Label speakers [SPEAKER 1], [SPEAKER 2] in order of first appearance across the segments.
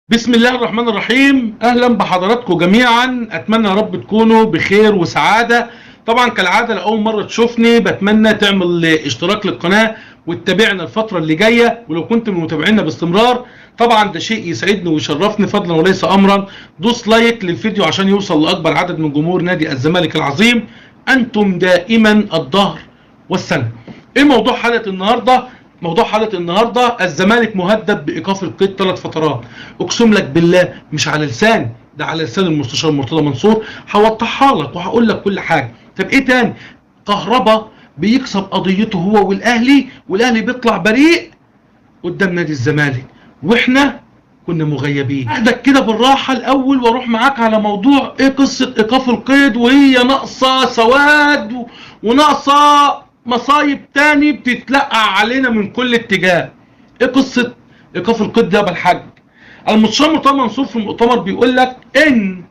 [SPEAKER 1] بسم الله الرحمن الرحيم. اهلا بحضراتكم جميعا، اتمنى يا رب تكونوا بخير وسعادة. طبعا كالعادة لاول مرة تشوفني بتمنى تعمل اشتراك للقناة وتتابعنا الفترة اللي جاية، ولو كنت من متابعينا باستمرار طبعا ده شيء يسعدني ويشرفني. فضلا وليس امرا دوس like للفيديو عشان يوصل لاكبر عدد من جمهور نادي الزمالك العظيم. انتم دائما الظهر والسند. ايه موضوع حلقة النهارده؟ موضوع حلقة النهارده الزمالك مهدد بايقاف القيد 3 فترات. اقسم لك بالله مش على لساني، ده على لسان المستشار مرتضى منصور. هوضحها لك وهقول لك كل حاجة. طب ايه تاني؟ كهربا بيكسب قضيته هو والاهلي، والاهلي بيطلع بريء قدام نادي الزمالك، واحنا كنا مغيبين. اخدك كده بالراحة الاول واروح معاك على موضوع ايه قصة ايقاف القيد، وهي ناقصه سواد وناقصه مصايب تاني بتتلقع علينا من كل اتجاه. ايه قصة ايقاف القيد ده يا الحاج؟ المستشار مرتضى منصور في المؤتمر بيقول لك ان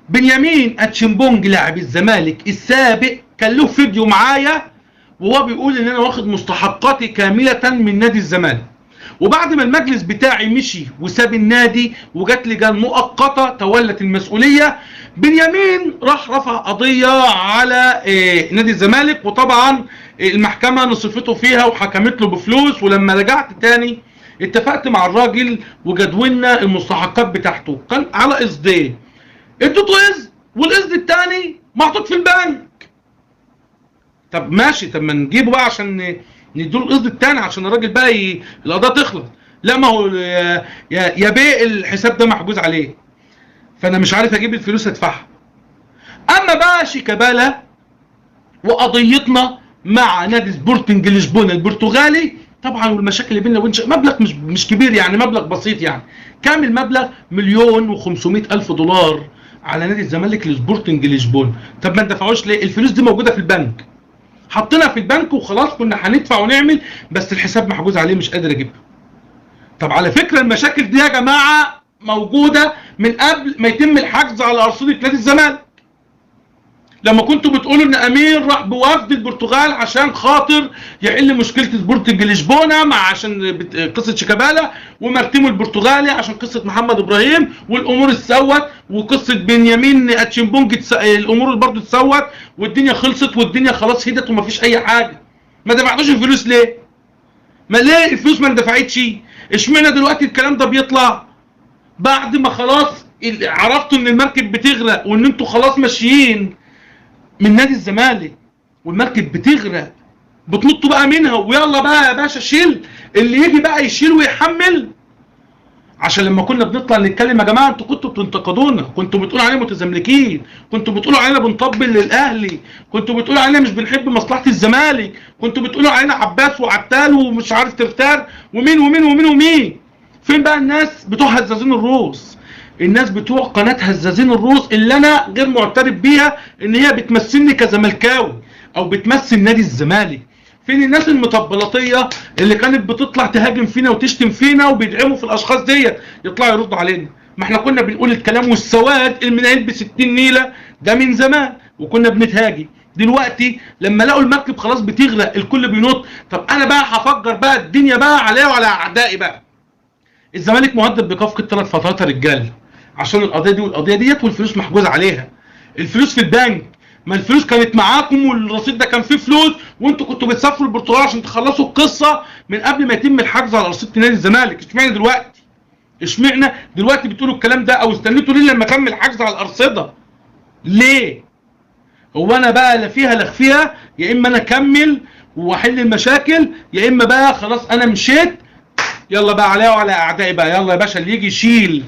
[SPEAKER 1] بنيامين اتشيمبونج لاعب الزمالك السابق كان له فيديو معايا وهو بيقول ان انا واخد مستحقاتي كاملة من نادي الزمالك، وبعد ما المجلس بتاعي مشي وساب النادي وجات لجان مؤقتة تولت المسؤولية، بنيامين راح رفع قضية على نادي الزمالك، وطبعا المحكمة نصفته فيها وحكمت له بفلوس. ولما رجعت تاني اتفقت مع الراجل وجدولنا المستحقات بتاعته، كان على قسطين، اديته قسط والقسط التاني محطوط في البنك. طب ماشي، طب ما نجيبه بقى عشان نديله القسط التاني عشان الراجل بقى القضية تخلص. لا ما هو يا بيه الحساب ده محجوز عليه، فانا مش عارف اجيب الفلوس ادفعها. اما بقى شيكابالا وقضيتنا مع نادي سبورتنج لشبونه البرتغالي طبعا، والمشاكل اللي بيننا وبين مبلغ مش كبير، يعني مبلغ بسيط، يعني كام المبلغ؟ 1,500,000 دولار على نادي الزمالك لسبورتنج لشبونه. طب ما اندفعوش ليه؟ الفلوس دي موجودة في البنك، حطينا في البنك وخلاص، كنا هندفع ونعمل، بس الحساب محجوز عليه مش قادر اجيبها. طب على فكرة المشاكل دي يا جماعة موجودة من قبل ما يتم الحجز على ارصده نادي الزمالك. لما كنتوا بتقولوا ان امير راح بوفد البرتغال عشان خاطر يحل مشكلة سبورتنج لشبونه مع عشان قصة شيكابالا، ومارتيمو البرتغالي عشان قصة محمد ابراهيم، والامور اتسوت، وقصة بنيامين اتشيمبونج الامور برضه اتسوت، والدنيا خلصت والدنيا خلاص هدت ومفيش اي حاجة. ما دفعتوش الفلوس ليه؟ ما ليه الفلوس ما اندفعتش؟ اشمعنى دلوقتي الكلام ده بيطلع بعد ما خلاص عرفتوا ان المركب بتغرق وان انتوا خلاص ماشيين من نادي الزمالك والمركب بتغرق، بتنطوا بقى منها ويلا بقى يا باشا شيل اللي يجي بقى يشيل ويحمل. عشان لما كنا بنطلع نتكلم يا جماعة انتوا كنتوا بتنتقدونا، كنتوا بتقولوا علينا متزملكين، كنتوا بتقولوا علينا بنطبل للاهلي، كنتوا بتقولوا علينا مش بنحب مصلحة الزمالك، كنتوا بتقولوا علينا عباس وعتال ومش عارف ترتار ومين ومين ومين ومين. فين بقى الناس بتوع هزازين الروس؟ الناس بتوع قناة هزازين الروس اللي انا غير معترف بيها ان هي بتمثلني كزملكاوي او بتمثل نادي الزمالك. فين الناس المطبلطيه اللي كانت بتطلع تهاجم فينا وتشتم فينا وبيدعموا في الاشخاص ديت يطلعوا يردوا علينا؟ ما احنا كنا بنقول الكلام والسواد المنيل ب 60 نيله ده من زمان وكنا بنتهاجم. دلوقتي لما لقوا المركب خلاص بتغرق الكل بينط. طب انا بقى هفجر بقى الدنيا بقى عليا وعلى اعدائي بقى. الزمالك مهدد بايقاف قيد 3 فترات يا رجاله عشان القضية دي والقضية ديت، والفلوس محجوز عليها، الفلوس في البنك. ما الفلوس كانت معاكم والرصيد ده كان فيه فلوس، وانتوا كنتوا بتسافروا البرتغال عشان تخلصوا القصة من قبل ما يتم الحجز على رصيد نادي الزمالك. اشمعنى دلوقتي؟ اشمعنى دلوقتي بتقولوا الكلام ده؟ او استنيتوا ليه لما تم الحجز على الارصده؟ ليه؟ هو انا بقى لا فيها لا فيها، يا اما انا اكمل واحل المشاكل، يا اما بقى خلاص انا مشيت، يلا بقى عليا وعلى اعدائي بقى، يلا يا باشا اللي يجي يشيل،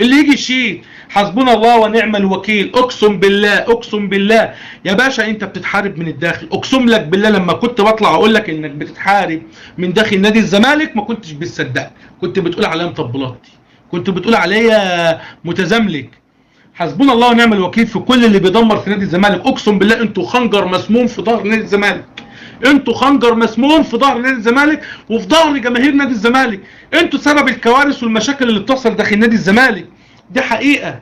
[SPEAKER 1] اللي يجي يشيل. حسبنا الله ونعم الوكيل. اقسم بالله، اقسم بالله يا باشا انت بتتحارب من الداخل. اقسم لك بالله لما كنت بطلع اقول لك انك بتتحارب من داخل نادي الزمالك ما كنتش بتصدق، كنت بتقول عليا مطبلاتي، كنت بتقول عليا متزملك. حسبنا الله ونعم الوكيل في كل اللي بيدمر في نادي الزمالك. اقسم بالله انتوا خنجر مسموم في ظهر نادي الزمالك، انتوا خنجر مسموم في ظهر نادي الزمالك وفي ظهر جماهير نادي الزمالك. انتوا سبب الكوارث والمشاكل اللي بتحصل داخل نادي الزمالك، دي حقيقة.